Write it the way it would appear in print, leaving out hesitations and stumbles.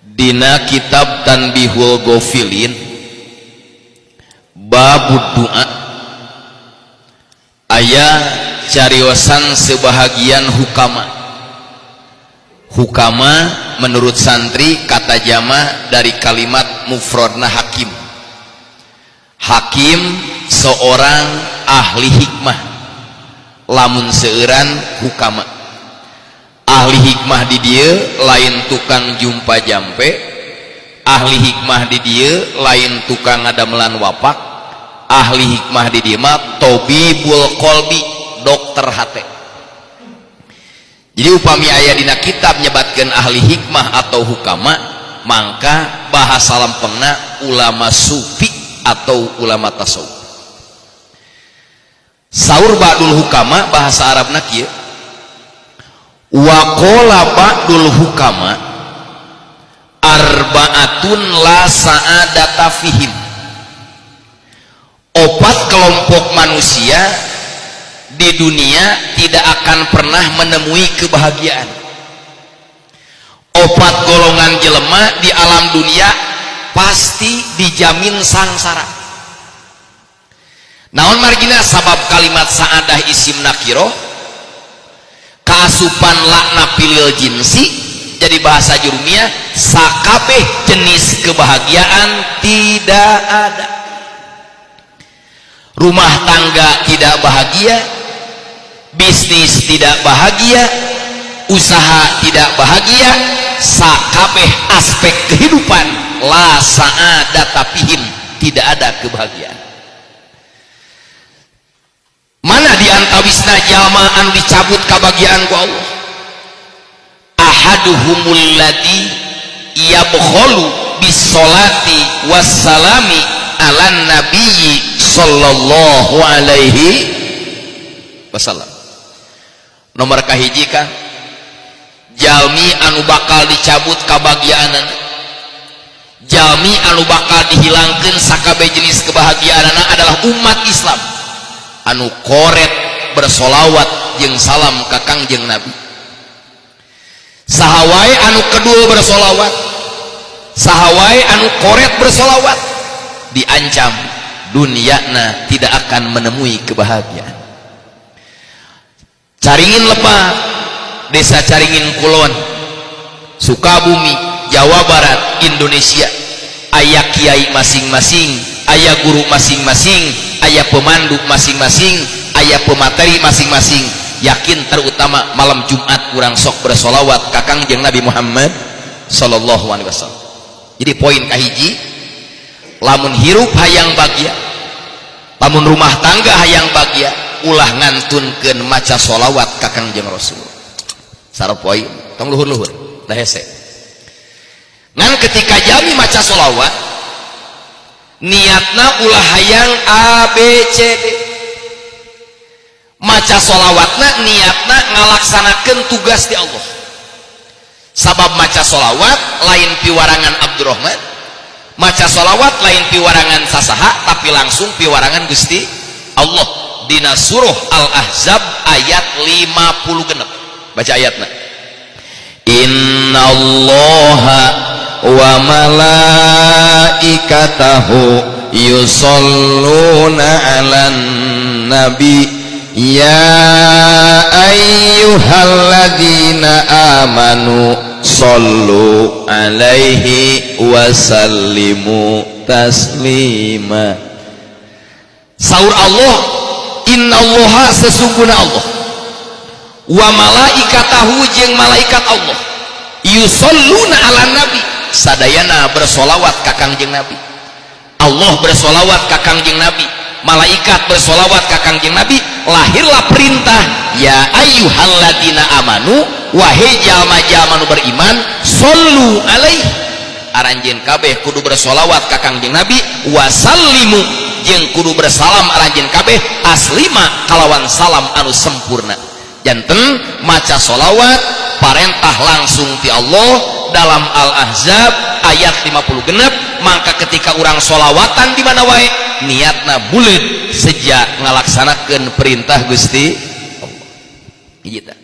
Dina kitab Tanbihul Ghafilin, bab doa, aya cariosan sebahagian hukama. Hukama menurut santri kata jama dari kalimat mufrodna hakim. Hakim seorang ahli hikmah. Lamun seueuran hukama, ahli hikmah di dieu lain tukang jumpa jampe, ahli hikmah di dieu lain tukang ngadamelan wapak. Ahli hikmah di dieu mah tobibul kolbi, dokter hate. Jadi upami aya dina kitab nyebatkeun ahli hikmah atau hukama, mangka bahasa lempengna ulama sufi atau ulama tasawuf. Saur ba'dul hukama, bahasa Arabna kieu: waqala ba'dul hukama arba'atun la sa'adata fihim. Opat kelompok manusia di dunia tidak akan pernah menemui kebahagiaan. Opat golongan jelema di alam dunia pasti dijamin sangsara. Naon margina? Sabab kalimat sa'adah isim nakiroh, kaasupan la nafi lil jinsi. Jadi bahasa jurumiyah, sakabeh jenis kebahagiaan tidak ada. Rumah tangga tidak bahagia, bisnis tidak bahagia, usaha tidak bahagia, sakabeh aspek kehidupan la sa'adata fihim, tidak ada kebahagiaan. Mana di antawisna jalma anu dicabut kebahagiaan ku Allah? Ahaduhumul ladzi yabkhalu bisolati wassalami ala nabiyyi sallallahu alaihi wasallam. Nomor kahiji kan, jalmi anu bakal dicabut kebahagiaanana, jalmi anu bakal dihilangkan sakabeh jenis kebahagiaanana adalah umat Islam anu koret bersolawat jeung salam ka Kangjeng Nabi. Saha wae anu kedua bersolawat, saha wae anu koret bersolawat, diancam duniana tidak akan menemui kebahagiaan. Caringin Lebak, Desa Caringin Kulon, Sukabumi, Jawa Barat, Indonesia, aya kiai masing-masing, aya guru masing-masing, aya pemandu masing-masing, aya pemateri masing-masing. Yakin, terutama malam Jumat, kurang sok bersolawat ka Kangjeng Nabi Muhammad sallallahu alaihi wasallam. Jadi poin kahiji, lamun hirup hayang bahagia, lamun rumah tangga hayang bahagia, ulah ngantunkeun maca solawat ka Kangjeng Rasul. Sarapoin tong luhur-luhur dah hese. Ngan ketika jalmi maca solawat, niatna ulah hayang A B C D. Maca solawatna niatna ngalaksanakeun tugas di Allah. Sabab maca solawat lain piwarangan Abdurrahman, maca solawat lain piwarangan sasaha, tapi langsung piwarangan Gusti Allah. Dina surah Al-Ahzab ayat 56, baca ayatna: Innallaha wa malaikatahu yusalluna 'alan nabi ya ayyuhalladzina amanu sallu alaihi wasallimu taslima. Saur Allah, innallaha, sesungguhnya Allah, wa malaikatahu, jeung malaikat Allah, yusalluna ala nabi, sadayana bersolawat ka Kangjeng Nabi. Allah bersolawat ka Kangjeng Nabi, malaikat bersolawat ka Kangjeng Nabi. Lahirlah perintah, ya ayyuhalladzina amanu, wahai jalma-jalma nu beriman, sallu alaihi, aranjeun kabeh kudu bersolawat ka Kangjeng Nabi, wasallimu, jeung kudu bersalam aranjeun kabeh, taslima, kalawan salam anu sempurna. Janten maca solawat parentah langsung ti Allah dalam Al-Ahzab ayat 56. Maka ketika orang solawatan di mana wae, niatna buleud sejak ngalaksanakeun perintah Gusti Allah. Gitu.